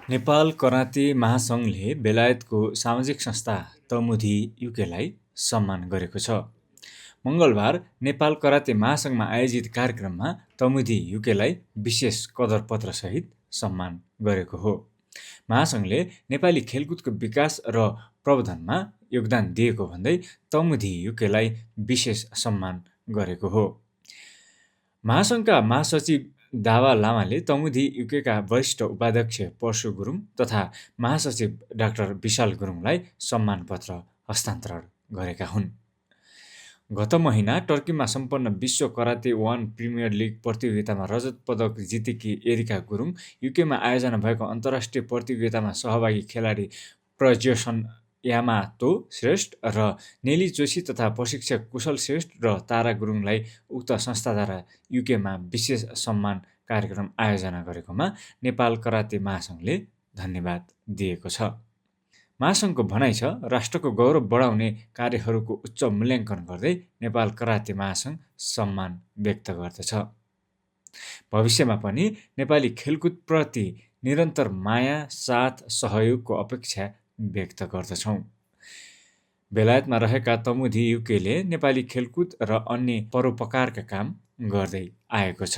Nepal karate महासङ्घले बेलायतको सामाजिक संस्था तमुधी युकेलाई सम्मान गरेको छ। मङ्गलबार नेपाल कराते महासङ्घमा आयोजित कार्यक्रममा तमुधी युकेलाई विशेष कदरपत्रसहित सम्मान गरेको हो। महासङ्घले नेपाली खेलकुदको विकास र प्रवर्धनमा योगदान दिएको भन्दै तमुधी युकेलाई विशेष सम्मान गरेको हो। महासङ्घका महासचिव दावा लामाले तमुधी युकेका वरिष्ठ उपाध्यक्ष परशु गुरुङ तथा महासचिव डाक्टर विशाल गुरुङलाई सम्मानपत्र हस्तान्तरण गरेका हुन्। गत महिना टर्कीमा सम्पन्न विश्व कराते 1 प्रिमियर लिग प्रतियोगितामा रजत पदक जितेकी एरिका गुरुङ युकेमा आयोजना भएको अन्तर्राष्ट्रिय प्रतियोगितामा सहभागी खेलाडी प्रज्योसन यामातो श्रेष्ठ र नेली जोशी तथा प्रशिक्षक कुशल श्रेष्ठ र तारा गुरुङलाई उक्त संस्थाद्वारा युकेमा विशेष सम्मान कार्यक्रम आयोजना गरेकोमा नेपाल कराते महासङ्घले धन्यवाद दिएको छ। महासङ्घको भनाइ छ, राष्ट्रको गौरव बढाउने कार्यहरूको उच्च मूल्याङ्कन गर्दै नेपाल कराते महासङ्घ सम्मान व्यक्त गर्दछ। भविष्यमा पनि नेपाली खेलकुदप्रति निरन्तर माया, साथ, सहयोगको अपेक्षा व्यक्त गर्दछौँ। बेलायतमा रहेका तमुधी युकेले नेपाली खेलकुद र अन्य परोपकारका काम गर्दै आएको छ।